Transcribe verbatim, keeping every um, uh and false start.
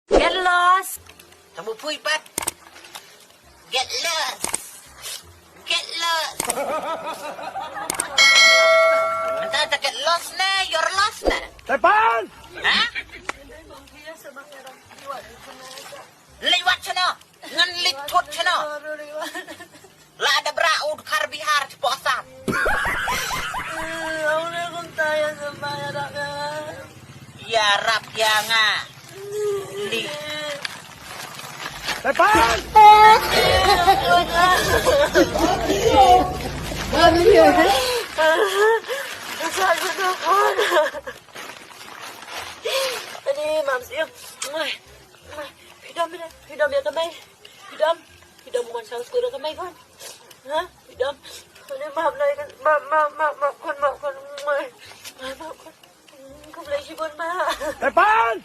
Get lost. Tamu pui pat. Get lost. Get lost. Anta ta get lost ne, you're lost ne. Tepan! Ha? Liwat shano? Ngan lit thut shano? La da bra ud kar Bihar chpo Assam. Ïa rap ïa nga. Li. Tepan! Ani mam siap. Phi dom ïa, phi dom ïa ka mei. Phi dom, phi dom mon sang skul ka mei kon. Ha? Phi dom. Ani map lai kan, map, map, map, map kon, map kon. Map kon. Khublei shibun ma. Tepan!